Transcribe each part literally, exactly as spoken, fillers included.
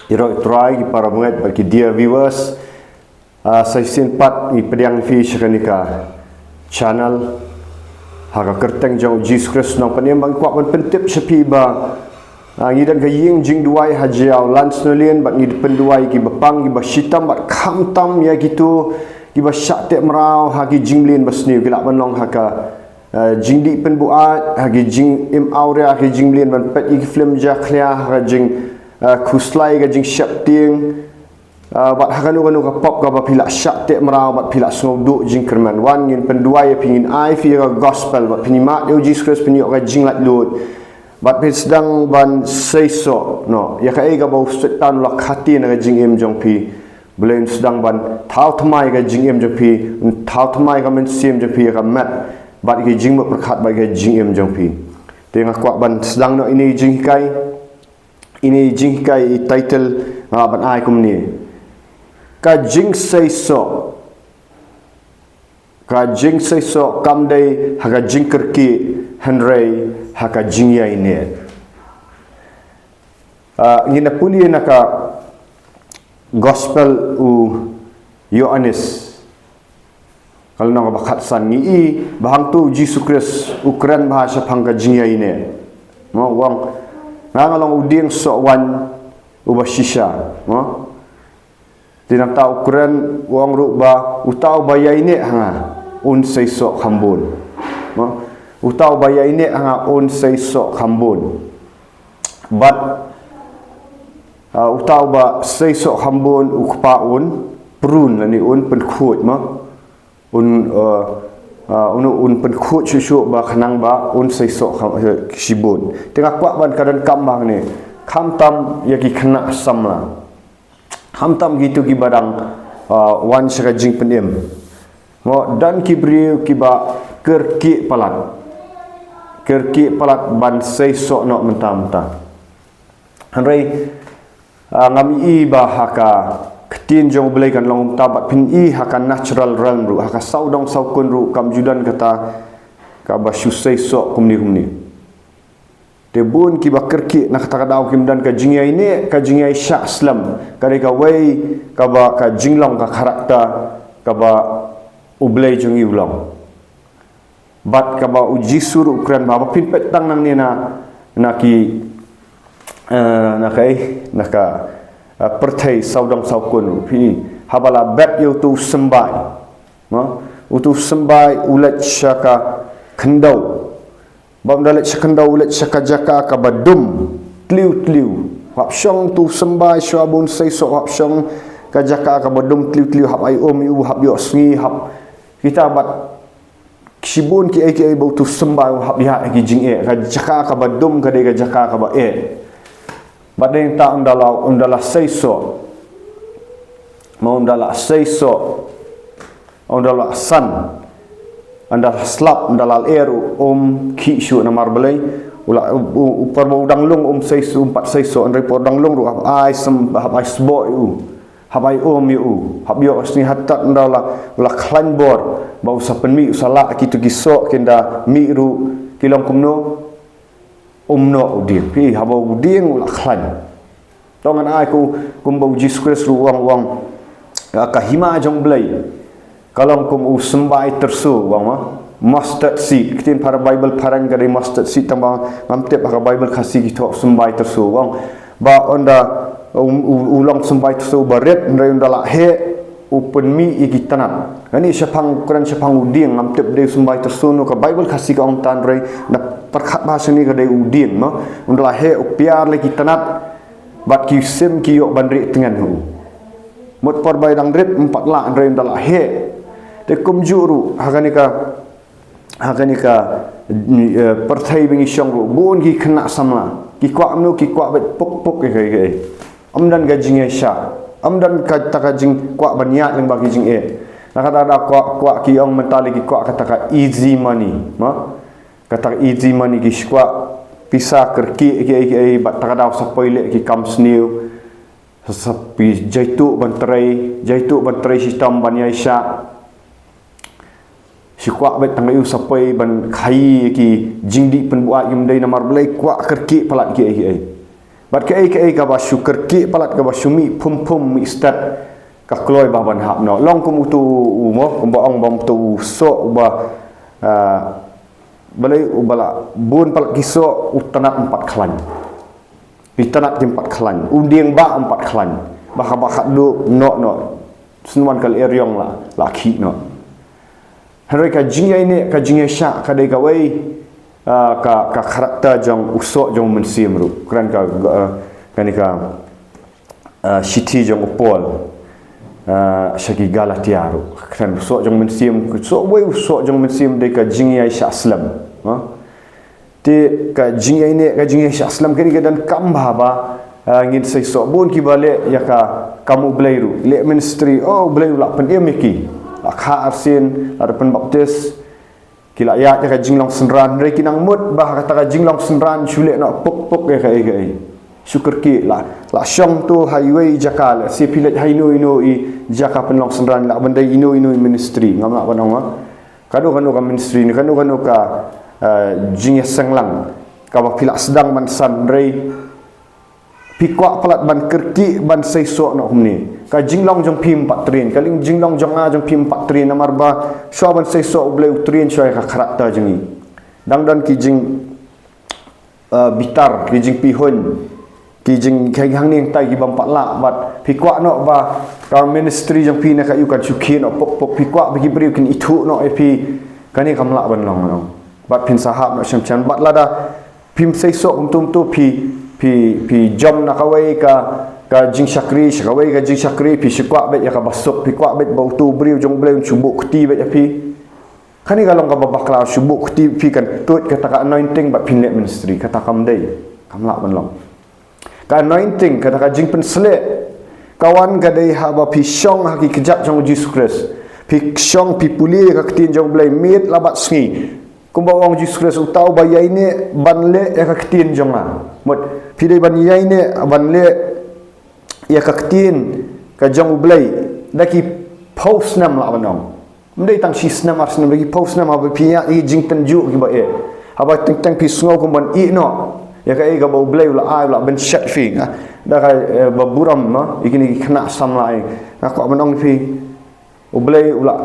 Ïaroh Trai, ki para bangeit bad ki dear viewers. Ah, sa shisien pat ngi pdiang phi sha kane ka channel ha ka kyrteng jong u Jisu Khrist nongpynim, bad ngi kwah ban pyntip sha phi ba, ah, ngi don ka ïing jingduwai ha Jaïaw Lansonalane, bad ngi pynduwai ki ba pang, ki ba shitom, bad khamtam ïa kito ki ba shah teh mraw ha ki jingmlien ba sniew, ki lah ban long ha ka, ah, jingdih pynbuaid, ha ki jingim awria, ha ki jingmlien ban peit ïa ki film jakhlia, ha ka jing, ah, khuslai, ka jingsheptieng, ah, bad ha kano kano ka pop kaba phi lah shah teh mraw, bad phi lah sngewduh jingkyrmen. Wan ngin pynduwai ïa phi, ngin ai phi ïa ka gospel, bad phin ïa mad ïa u Jisu Khrist, phin ïoh ka jinglaitluid, bad phin sdang ban seisoh noh ïa kaei kaba u Soitan u la khati na ka jingim jong phi. Blei un sdang ban thaw thymmai ka jingim jong phi, un thaw thymmai ka mynsiem jong phi, ïa ka met bad ki jingmut pyrkhat bad ka jingim jong phi. Te nga kwah ban sdang noh ine i jinghikai, ine i jinghikai, i title nga lah ban ai kumne: Ka jingseisoh. Ka jingseisoh kam dei ha ka jingkyrkieh, hynrei ha ka jingïaineh. Ah, ngin ïa pule na ka gospel u Ïoannis, ka lynnong kaba khatsan. Ngi i ba hangto u Jisu Khrist u kren bha shaphang ka jingïaineh. Mo, u ong, nga nga long u dieng soh waiñ uba shisha. Mo, te nangta u kren, u ong ruh ba uta uba ïaineh ha nga un seisoh kham bun. Mo, uta uba ïaineh ha nga un seisoh kham bun. Bad, ah, uta uba seisoh kham bun u Kpa un prune lane un pynkhuid, mo. Un, ah, ah, un, un pynkhuid shuh shuh ba khnang ba un seisoh kham, eh, shibun. Te nga kwah ban ka donkam ba hangne, khamtam ïa ki khynnah samla, khamtam kito kiba dang, ah, wan sha ka jingpynim. Mo, don ki briew kiba kyrkieh palat. Kyrkieh palat ban seisoh noh mynta mynta. Hynrei, ah, ngam i ba ha ka ktien jong u Blei kan long kumta, bad phin i ha ka natural realm ruh, ha ka sawdong sawkun ruh, kam ju don kata kaba shu seisoh kumne kumne. Te bun kiba kyrkieh na kata ka daw kim don ka jingïaineh, ka jingïaishah slem, ka dei kawei kaba ka jinglong, ka character kaba u Blei jong ngi u long. Bad kaba u Jisu ruh u kren bha, ba phin peit tang nangne na, na ki, eh, na kaei, na ka, eh, pyrthei sawdong sawkun ruh, phi, haba la bet ïa uto u symbai, mo, uto u symbai u leit sha ka khyndew. Bad ynda leit sha khyndew u leit sha ka jaka kaba dum tliw tliw. Hap shong uto u symbai shuwa ba un seisoh, hap shong ka jaka kaba dum tliw tliw, hap ai um ïa u, hap ïohsngi, hap kita bad shibun kiei kiei ba uto u symbai u hap ïaid ha ki jingeh. Ka jaka kaba dum ka dei ka jaka kaba eh. Bad dei nangta ynda la, ynda la seisoh, mo, ynda la seisoh, ynda la san, ynda la slap, ynda la lyer, um khih shuh namar balei? U la, u, u, u por ba u dang lung um seisoh, um pat seisoh, hynrei por dang lung ruh hap ai sem, hap ai sboh ïa u. Hap ai um ïa u, hap ïohsngi. Hato ynda la, la khlaiñ bor ba u sa pynmih, u sa lah kito ki soh, ki ynda mih ruh ki long kumno? Um noh u dieng. Phi, haba u dieng u la khlaiñ. To ngan ai kum, kumba u Jisu Khrist ruh u ong, u ong, ah, ka hima jong u Blei ka long kum u symbai tyrso, u ong, ma, mustard seed. Ktien phareng, Baibl phareng ka dei mustard seed, tangba ngam tip ha ka Baibl Khasi ki thoh symbai tyrso, u ong. Ba ynda u, u, u long symbai tyrso ba rit, hynrei ynda la heh u pynmih ïa ki tnat. Ngan ïa shaphang, kren shaphang u dieng, ngam tip dei u symbai tyrso no, ka Baibl Khasi ka ong tang, hynrei nga pyrkhat ba shane ka dei u dieng, mo. Ynda la heh u piar leh ki tnat, bad ki sim ki ïoh ban rieh tngen ha u. Mut por ba dang rit ym pat lah, hynrei ynda la heh. Te kumjuh ruh ha kane ka, ha kane ka, eh, pyrthei ba ngi shong ruh, bun ki khynnah samla ki kwah kumno? Ki kwah beit puk puk ïa kaei kaei. Ym don ka jingïaishah, ym don kata ka jingkwah ban ïaid lyngba ki jingeh. Na kata ka daw kwah, kwah ki ong mynta lei ki kwah kata ka easy money, mo. Kata ka easy money, ki shu kwah pisa, kyrkieh kiei kiei, bad kata ka daw sa poi leh ki kam sniew. Sa phi, jaituh ban trei, jaituh ban trei shitom ban ïaishah. Shu kwah beit tang ïa u sa poi ban khaïi ki jingdih pynbuaid kim dei namar balei? Kwah kyrkieh palat kiei kiei. Bad kaei kaei kaba shu kyrkieh palat, kaba shu mih phum phum mih stet, ka kloi ba ban hap noh. Long kum utu u mo, kumba ong ba utu u soh uba, ah, balei uba la bun palat ki soh, u tnat um pat khlaiñ. Ki tnat kim pat khlaiñ. U dieng ba um pat khlaiñ. Ba haba khadduh noh noh. Sngewbha ka lyer ïong la, la khih noh. Hynrei ka jingïaineh, ka jingïaishah, ka dei kawei, ah, ka, ka character jong u soh jong u mynsiem ruh. Kren ka, ah, kane ka, ah, shithi jong u Paul, ah, sha ki Galatia ruh. Kren u soh jong u mynsiem, soh wei u soh jong u mynsiem dei ka jingïaishah slem. Ha? Te ka jingïaineh, ka jingïaishah slem kane ka donkam bha ba, ah, ngin seisoh. Bun kiba leh ïa ka kam u Blei ruh. Leh ministry, oh, u Blei u la pynim ïa ki. La kha arsien, la da pynbaptis. Ki la ïaid ïa ka jinglong synran, hynrei ki nang mut ba ha kata ka jinglong synran shu leh noh puk puk ïa kaei kaei. Shu kyrkieh la, la shong to ha iwei i jaka, la shu pynleit ha ino ino i jaka pynlong synran, la ban dei ino ino i ministry, ngam lah ban ong, ah. Kano kano ka ministry ne, kano kano ka, eh, jingïaseng lang kaba phi la sdang ban san, hynrei phi kwah palat ban kyrkieh ban seisoh noh kumne. Ka jinglong jong phi um pat trien, ka ling jinglong jong nga jong phi um pat trien, namar ba shuwa ban seisoh u Blei u trien shuwa ïa ka character jong ngi. Dang don ki jing, eh, bitar, ki jingpihuiñ, ki jing, ki hangne hangtai ki bym pat lah, bad phi kwah noh ba ka ministry jong phi ne ka ïu kan shu khie noh puk puk, phi kwah ba ki briew kin ithuh noh ïa phi, kane kam lah ban long noh. Bad phin sa hap noh shem shem, bad lada phim seisoh kumto kumto, phi, phi, phi jump na kawei ka, ka jingshakri sha kawei ka jingshakri, phi shu kwah beit ïa kaba suk, phi kwah beit ba uto u briew jong u Blei un shu buh kti beit ïa phi. Kane ka long kaba bakla, shu buh kti, phi kan tuid kata ka anointing bad phin leh ministry, kata kam dei, kam lah ban long. Ka anointing, kata ka jingpynsleh, ka wan ka dei haba phi shong ha ki kjat jong u Jisu Khrist. Phi shong, phi pule ïa ka ktien jong u Blei miet la bad sngi. Kumba ong u Jisu Khrist, uta uba ïaineh ban leh ïa ka ktien jong nga. Mut, phi dei ban ïaineh ban leh ïa ka ktien ka jong u Blei da ki phew snem lah ban ong. Ym dei tang shi snem ar snem, da ki phew snem, haba phi ïaid ïa ki jingtynjuh kiba eh. Haba teng teng phi sngew kum ban ïeh noh ïa kaei kaba u Blei u la ai, u la pynshet phi, ah. Da ka, eh, ba burom, no? Ïa kine ki khynnah samla, eh. Nga kwah ban ong ïa phi, u Blei u la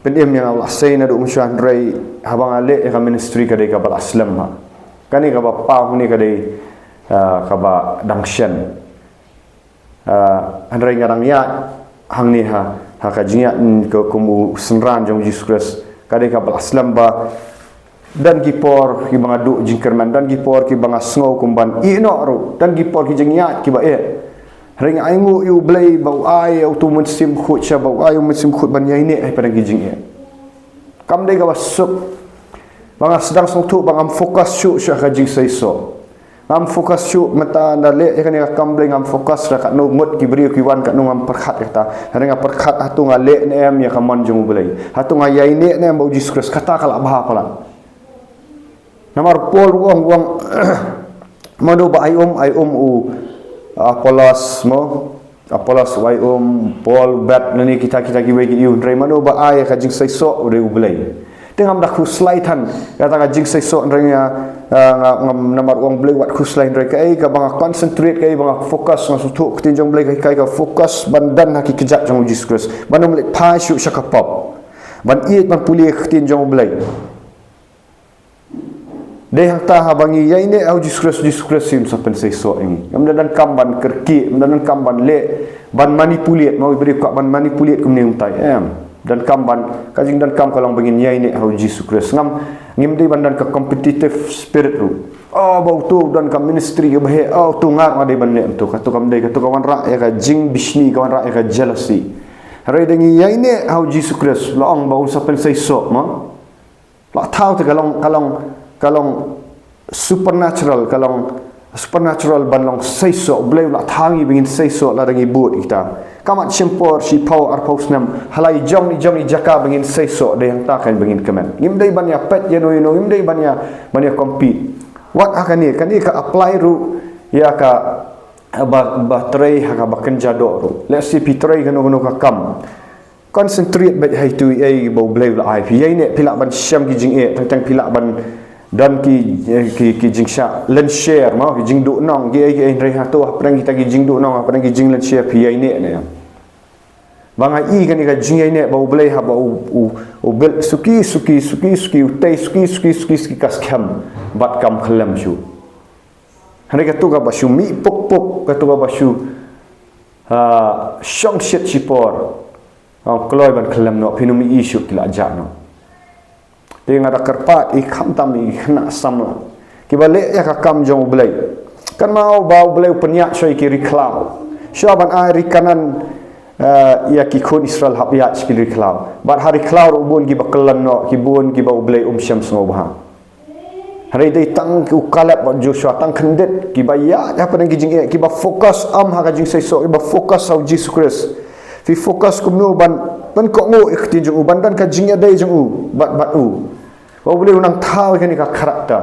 pynim ïa nga, u la sei naduh mynshuwa, hynrei haba nga leh ïa ka ministry ka dei kaba la slem, ha. Kane kaba paw hangne ka dei, ah, kaba dang shen. Ah, hynrei nga dang ïaid hangne ha, ha ka jingïaid, mm, ka kum u synran jong u Jisu Khrist. Ka dei kaba la slem ba don ki por kiba nga duh jingkyrmen, don ki por kiba nga sngew kum ban ïeh noh ruh, don ki por ki jingïaid kiba eh. Hynrei nga ainguh ïa u Blei ba u ai ïa uto u Mynsiem Bakhuid sha, ba u ai ïa u Mynsiem Bakhuid ban ïaineh ha ki jingeh. Kam dei kaba suk ba nga sdang sngewthuh ba ngam focus shuh shuh ha ka jingseisoh. Ngam focus shuh mynta, ynda leh ïa kane ka kam Blei, ngam focus da katno ngut ki briew ki wan, katno, ngam pyrkhat ïa kata. Hynrei nga pyrkhat hato nga leh ne em ïa ka mon jong u Blei, hato nga ïaineh ne em bad u Jisu Khrist, kata ka la bha palat. Namar u Paul u ong, u ong, mano ba ai um, ai um u Apollos mo, Apollos u ai um, Paul u bet, lane kita kita kiwei ki ïa u, hynrei mano ba ai ïa ka jingseisoh u dei u Blei. Te ngam da khuslai than kata ka jingseisoh, hynrei nga, ah, nga, ngam, namar u ong Blei wat khuslai, hynrei kaei kaba nga concentrate, kaei ba nga focus, nga sngewthuh ka ktien jong u Blei ka hikai, ka focus ban don ha ki kjat jong u Jisu Khrist, ban ym leit phai shuh sha ka pop, ban ïeit ban pule ka ktien jong u Blei. Dei hangta haba ngi ïaineh ha u Jisu Khrist, u Jisu Khrist un sa pynseisoh ïa ngi. Ngam da donkam ban kyrkieh, ngam da donkam ban leh, ban manipulate, ma u briew kwah ban manipulate kumne kumtai, em. Donkam ban, ka jingdonkam ka long ba ngin ïaineh ha u Jisu Khrist. Ngam, ngim dei ban don ka competitive spirit ruh. Oh, ba uto u don ka ministry kaba heh, oh, uto nga ruh nga dei ban leh kumto. Kato kam dei, kato ka wanrah ïa ka jingbishni, ka wanrah ïa ka jealousy. Hynrei da ngi ïaineh ha u Jisu Khrist, la ong ba un sa pynseisoh, ma. La thaw te ka long, ka long, ka long supernatural, ka long supernatural ban long seisoh. U Blei u la thaw ngi ba ngin seisoh lada ngi bud ïa kita. Kam mat shim por shiphew arphew snem ha la i jong i jong i jaka ba ngin seisoh, dei hangta kan ba ngin kmen. Ngim dei ban ïa peit ïano ïano, ngim dei ban ïa, ban ïa compete. Wat ha kane, kane ka apply ruh ïa ka ba, ba trei ha kaba kynja doh ruh. Let's say phi trei kano kano ka kam. Concentrate beit ha itu ei ba u Blei u la ai phi. Ïaineh, phi lah ban shem ki jingeh, teng teng phi lah ban, Don ki, eh, ki, ki jingshah lynshare, mo, ki jingduhnong, ki, ki, eh, hynrei hato, hapdeng kita ki jingduhnong, hapdeng ki jinglynshare, phi ïaineh ne em? Ba nga i kane ka jingïaineh ba U Blei haba u, u, u build suki, suki, suki, suki, u tei suki, suki, suki, suki ka skhem, bad kam khyllem shuh. Hynrei kato kaba shu mih puk puk, kato kaba shu, ah, shong shit shipor. Ong kloi ban khyllem noh, phin ym i shuh ki la jah noh. Te nga da kyrpad i khamtam i khynnah samla kiba leh ïa ka kam jong U Blei. Kynmaw ba U Blei u pynïaid shuwa ïa ki ri khlaw. Shuwa ban ai ri Kanaan, eh, ïa ki khun Israel hap ïaid sha ki ri khlaw. Bad ha ri khlaw ruh bun kiba kyllon noh, ki bun kiba U Blei um shym sngewbha. Hynrei dei tang u Kaleb bad Joshua tang khyndiat kiba ïaid hapdeng ki jingeh, kiba focus ym ha ka jingseisoh, kiba focus ha U Jisu Khrist. Phi focus kumno ban, ban kohnguh ïa ka ktien jong u, ban don ka jingïadei jong u bad, bad u. Ba U Blei u nang thaw ïa kane ka character.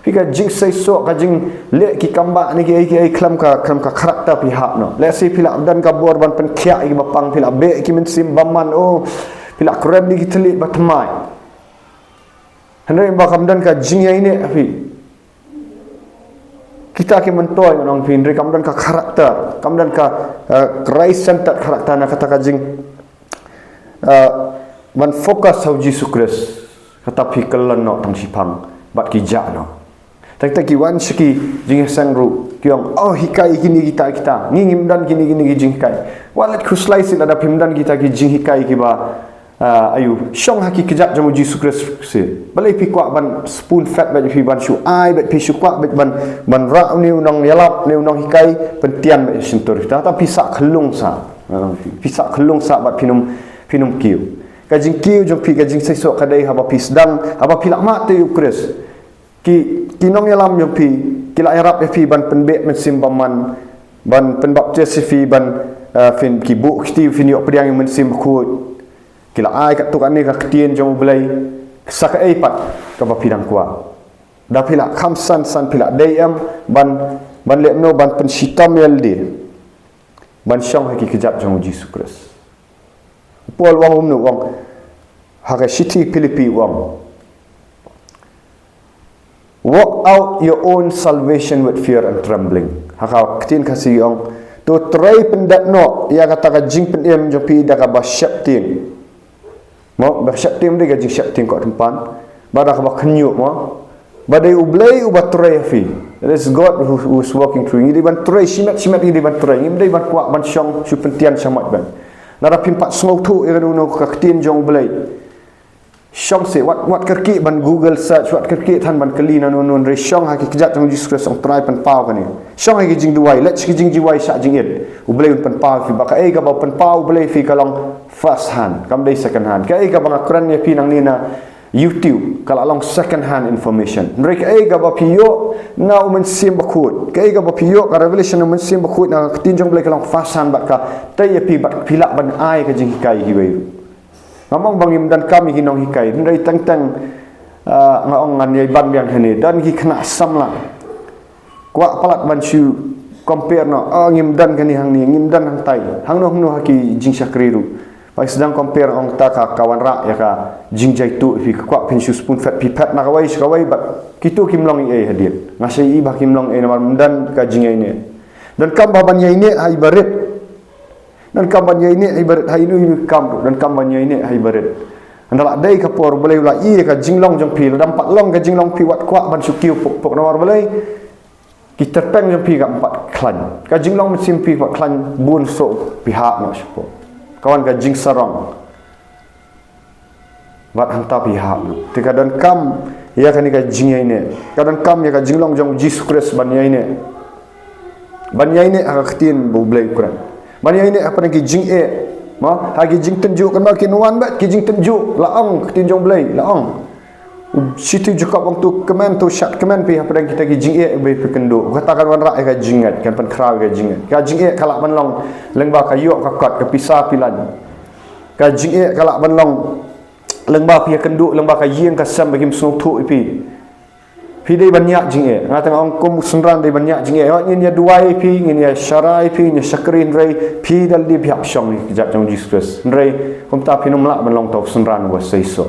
Phi ka jingseisoh, ka jingleh ki kambah ne ki ei ki ei khlem ka, khlem ka character phi hap noh. Lehse phi la don ka bor ban pynkhiah ïa kiba pang, phi la beh ïa ki mynsiem bymman, oh, phi la kren ïa ki thylliej ba thymmai. Hynrei ba kam don ka jingïaineh ha phi. Kita ki myntoi ngan ong phi, hynrei kam don ka character, kam don ka, eh, Christ centered character, na kata ka jing, eh, ban focus ha U Jisu Khrist. Kata phi kyllon noh tang shiphang bad ki jah noh. Tang, tang ki wan sha ki jingïaseng ruh ki ong, oh, hikai kine kita kita. Ngi ngim don kine, kine ki jinghikai. Wat leit khuslai seh lada phim don kita ki jinghikai kiba, ah, aïu, shong ha ki kjat jong U Jisu Khrist seh. Balei phi kwah ban spoon fed bad phi, ban shu ai bad phi, shu kwah bad ban, ban rah une u nongïalap, une u nonghikai, pyntian bad shyntur kita. Tang phi sah khyllung sah. Ah, phi, phi sah khyllung sah bad phin ym, phin ym kiew. Ka jingkiew jong phi, ka jingseisoh ka dei haba phi sdang, haba phi la mad te ïa U Khrist. Ki, ki nongïalam jong phi ki la ïarap ïa phi ban pynbeh mynsiem bymman, ban pynbaptis ïa phi, ban, eh, phin, ki buh kti phin ïoh pdiang ïa u Mynsiem Bakhuid. Ki la ai katto katne ka ktien jong U Blei. Sa kaei pat kaba phi dang kwah? Da phi la kham san san, phi la dei em ban, ban leh kumno, ban pynshitom ïalade ban shong ha ki kjat jong U Jisu Khrist? U Paul u ong kumno, u ong ha ka shithi Philippi, u ong, "Work out your own salvation with fear and trembling." Ha ka ktien Khasi u ong, to trei pyndep noh ïa kata ka jingpynim jong phi da kaba sheptieng. Mo, ba sheptieng dei ka jingsheptieng ko tympan. Ba da kaba khynñiuh, mo. Ba dei U Blei uba trei ha phi. It is God who, who is working through. Ngi dei ban trei shimet shimet, ngi dei ban trei. Ngim dei ban kwah ban shong shu pyntian shamoit bad. Lada phim pat sngewthuh ïa kano kano ka ktien jong U Blei, shong seh, wat, wat kyrkieh ban Google search, wat kyrkieh than ban kylli nano nano, hynrei shong ha ki kjat jong U Jisu Khrist, ong Trai pynpaw kane. Shong ha ki jingduwai, leit sha ki jingduwai shah jingit. U Blei un pynpaw phi, ba kaei kaba pynpaw U Blei phi ka long first hand, kam dei second hand. Kaei kaba nga kren ïa phi nangne na YouTube ka la long second hand information. Hynrei kaei kaba phi ïoh na U Mynsiem Bakhuid, kaei kaba phi ïoh ka revelation U Mynsiem Bakhuid na ka ktien jong U Blei ka long first hand, bad ka tei ïa phi bad phi lah ban ai ka jinghikai ïa kiwei ruh. Ngam ong ba ngim donkam ïa ki nonghikai, hynrei teng teng, ah, nga ong ngan ïai ban biang hangne, don ki khynnah samla kwah palat ban shu compare noh, oh, ngim don kane hangne, ngim don hangtai, hangno hangno ha ki jingshakri ruh. Ba ki sdang compare, ong ta ka, ka wanrah ïa ka jingjaituh ïa phi, ka kwah phin shu spoon fed, phi fed na kawei sha kawei, bad kito kim long ei ei hadien. Nga sa ïohi ba kim long ei ei namar ym don ka jingïaineh. Donkam ba ban ïaineh ha i barit. Donkam ban ïaineh ha i barit ha ino ino i kam ruh. Donkam ban ïaineh ha i barit. Hynda la dei ka por U Blei u la ïohi ïa ka jinglong jong phi, lada ym pat long ka jinglong phi, wat kwah ban shu kiew puk puk namar balei? Ki tyrpeng jong phi kam pat khlaiñ. Ka jinglong mynsiem phi kam pat khlaiñ, bun shuh phi hap noh shapoh. Ka wan ka jingsarong. Bad hangta phi hap noh. Te ka donkam ïa kane ka jingïaineh. Ka donkam ïa ka jinglong jong U Jisu Khrist ban ïaineh. Ban ïaineh ha ka ktien ba U Blei u kren. Ban ïaineh hapdeng ki jingeh. Mo, ha ki jingtynjuh, kynmaw kin wan bad ki jingtynjuh, la ong ka ktien jong U Blei, la ong. U shithi u Jakob u ong to kmen, to shad kmen phi hapdeng kita ki jingeh ba phi kynduh. Kata kan wanrah ïa ka jingngeit, kan pynkhraw ïa ka jingngeit. Ka jingeh ka lah ban long lyngba ka ïoh ka kot, ka pisa phi laiñ. Ka jingeh ka lah ban long lyngba phi ïakynduh lyngba ka ïing ka sem ba kim sngewthuh ïa phi. Phi dei ban ñiah jingeh. Nga tang ong kum u synran dei ban ñiah jingeh. Hooid, ngin ïa duwai ïa phi, ngin ïa sharai ïa phi, ngin ïa shakri, hynrei phi da lade phi hap shong ïa ka kjat jong U Jisu Khrist. Hynrei kumta phin ym lah ban long uta u synran uba seisoh.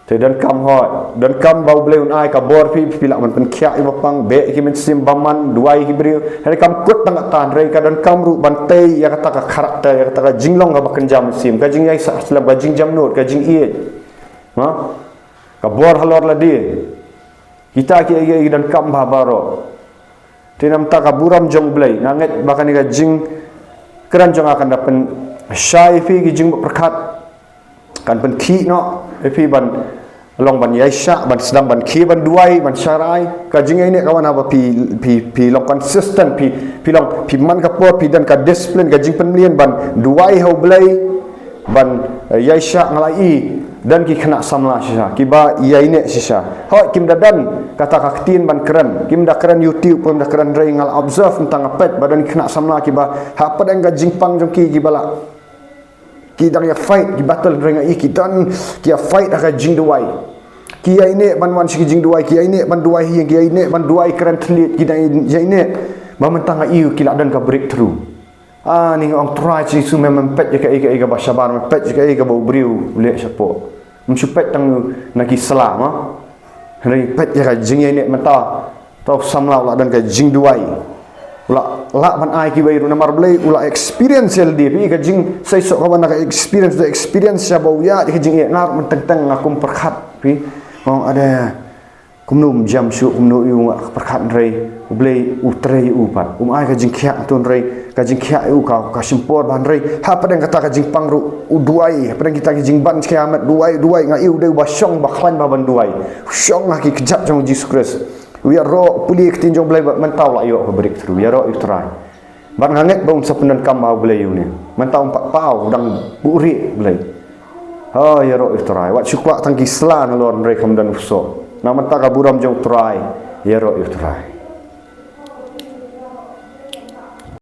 Te donkam hoi, donkam ba U Blei un ai ka bor phi, phi lah ban pynkhiah ïa ba pang, beh ïa ki mynsiem bymman, duwai ïa ki briew. Hynrei kam kut tang katta, hynrei ka donkam ruh ban tei ïa kata ka character, ïa kata ka jinglong kaba kynja mynsiem, ka jingïaisah slem, ka jingjemnud, ka jingïeit. Ha? Ka bor halor lade. Kita ki, ki, ki donkam bha baroh. Te namar ka burom jong U Blei, nga ngeit ba kane ka jingkren jong nga kan da pynshai ïa phi ki jingpyrkhat, kan pynkhih noh ïa phi ban long ban ïaishah, ban sdang ban khie, ban duwai, ban sharai. Ka jingïaineh ka wan haba phi, phi, phi long consistent, phi, phi long, phi man ka por, phi don ka discipline, ka jingpynmlien ban duwai ha U Blei, ban, eh, ïaishah. Nga la i don ki khynnah samla shisha kiba ïaineh shisha. Hooid, kim da don kata ka ktien ban kren, kim da kren YouTube, kim da kren, hynrei nga la observe, mynta nga peit ba don ki khynnah samla kiba hapdeng ka jingpang jong ki, kiba la, ki dang ïa fight ki battle, hynrei nga i ki don, ki ïa fight ha ka jingduwai. Ki ïaineh ban wan sha ki jingduwai, ki ïaineh ban duwai hi, ki ïaineh ban duwai kren thylliej, ki dang ïaineh. Ba mynta nga i ki la don ka breakthrough. Ah, nga ong, Trai Jisu, me, mem peit ïa kaei kaei kaba shabar, mem peit ïa kaei kaba u briew u leh shapoh. Mem shu peit tang na ki sla, ma. Hynrei peit ïa ka jingïaineh mynta. Uta u samla u la don ka jingduwai. U la lah ban ai kiwei ruh namar U Blei, u la experience ïa lade. Phi i ka jingseisoh kaba na ka experience, da experience sha ba u ïaid ïa ka jingïaineh. Nga ruh mynta teng teng nga kum pyrkhat, phi. Nga ong, ade, kumno um jam shuh, kumno ïa u nga pyrkhat, hynrei U Blei u trei ïa u pat. Um ai ka jingkhiah, to hynrei ka jingkhiah ïa u ka, ka shim por bha, hynrei hapdeng kata ka jingpang ruh u duwai, hapdeng kita ki jingban jingkhiah, met duwai, duwai. Nga i u dei uba shong, ba khlaiñ bha ban duwai. U shong ha ki kjat jong U Jisu Khrist. U ïaroh, u pule ka ktien jong U Blei, bad mynta u la ïoh ka breakthrough. Ïaroh ïa U Trai. Bad nga ngeit ba un sa pyndonkam bha U Blei ïa une. Mynta um pat paw, u dang buhrieh U Blei. Oh, ïaroh ïa U Trai. Wat shu kwah tang ki sla nalor, hynrei kham don u soh. Na mynta ka burom jong U Trai. Ïaroh ïa U Trai.